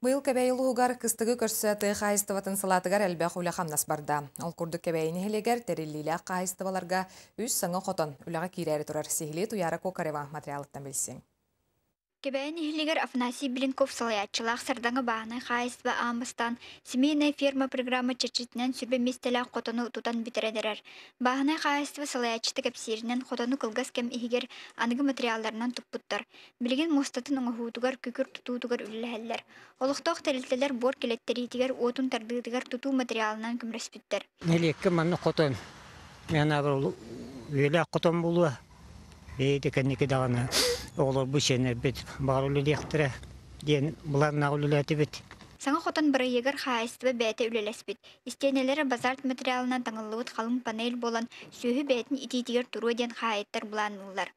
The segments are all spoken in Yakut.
Быйыл Кэбээйи улууһугар кыстыгы көрсө тыа хаһаайыстыбатын салаатыгар элбэх үлэ-хамнас барда. Ол курдук Кэбээйи нэһилиэгэр тэриллиилээх хаһаайыстыбаларга үс саҥа хотон үлэҕэ киирээри турар. Сиһилии Туйаара Кокарева материалыттан билсиҥ. Кэбээйи нэһилиэгэр Афанасий Беленков салайааччылаах Сардаҥа бааһынай хаһаайыстыба аан бастаан «Семейная ферма» программа чэрчитинэн сүрбэ миэстэлээх хотону тутан бүтэрэн эрэр. Бааһынай хаһаайыстыба салайааччыта кэпсииринэн, хотону кылгас кэм иһигэр аныгы материалларынан туппуттар. Билигин муостатын оҥоһуутугар, күкүр тутуутугар үлэлэһэллэр. Олохтоох тэрилтэлэр буор килэттэриитигэр, уотун тардыытыгар тутуу материалынан көмөлөспүттэр. Нэһилиэккэ маннык хотон, мен аабар үйэлээх хотон буолуо. Бэйэтэ кэнники даҕаны оҕолорбут, сиэннэрбит баҕар үлэлиэхтэрэ диэн былааннаах үлэлээтибит. Саҥа хотон бырайыагар хаһаайыстыба бэйэтэ үлэлэспит. Истиэнэлэрэ базальт материалынан таҥыллыбыт халыҥ панель буолан, сүөһү бэйэтин итиитигэр туруо диэн хаһаайыттар былаанныыллар.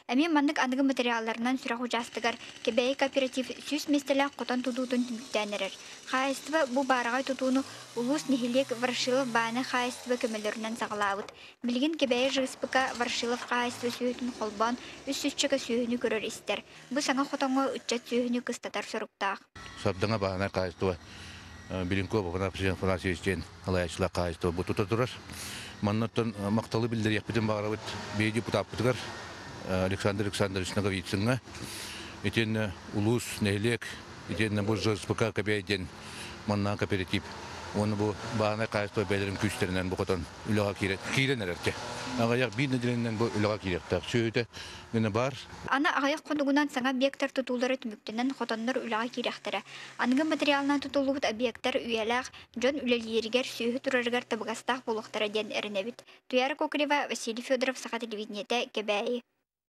Эмиэ маннык аныгы материалларынан сүрэх учаастагар Кэбээйи кооператив 100 миэстэлээх хотон тутуутун түмүктээн эрэр. Хаһаайыстыба бу баараҕай тутууну улуус нэһилиэк Ворошилов бааны хаһаайыстыба көмөлөрүнэн саҕалаабыт. Билигин Кэбээйи ЖСПК Ворошилов хаһаайыстыба сүөһүтүн холбоон үс сүүсчэкэ сүөһүнү көрөр-истэр. Бу саҥа хотоҥҥо ыччат сүөһүнү кыстатар соруктаах. Сардаҥа бааһынай хаһаайыстыба Беленков Афанасий Афанасьевич диэн салайааччылаах хаһаайыстыба бу тута турар. Маннаттан махталы биллэриэхпитин баҕарабыт биһи депутаппытыгар Александр Александрович Ноговицыҥҥа, итиэннэ улуус, нэһилиэк, итиэннэ бу ЖСПК Кэбээйи диэн маннаан кооператив уонна бу бааһынай хаһаайыстыба бэйэлэрин күүстэринэн бу хотон үлэҕэ киирэн, киирэн эрэр дьэ. Аҕыйах биир нэдиэлэнэн бу үлэҕэ киириэхтээх. Сүөһүтэ гына баар. Аны аҕыйах хонугунан саҥа объектар тутуулара түмүктэнэн хотоннор үлэҕэ киириэхтэрэ. Аныгы материалынан тутуллубут объектар үйэлээх, дьон үлэлииригэр, сүөһү турарыгар табыгастаах буолуохтара диэн эрэнэбит. Туяра Кокорева, Василий Федоров, Саха телевидениетэ, Кэбээйи.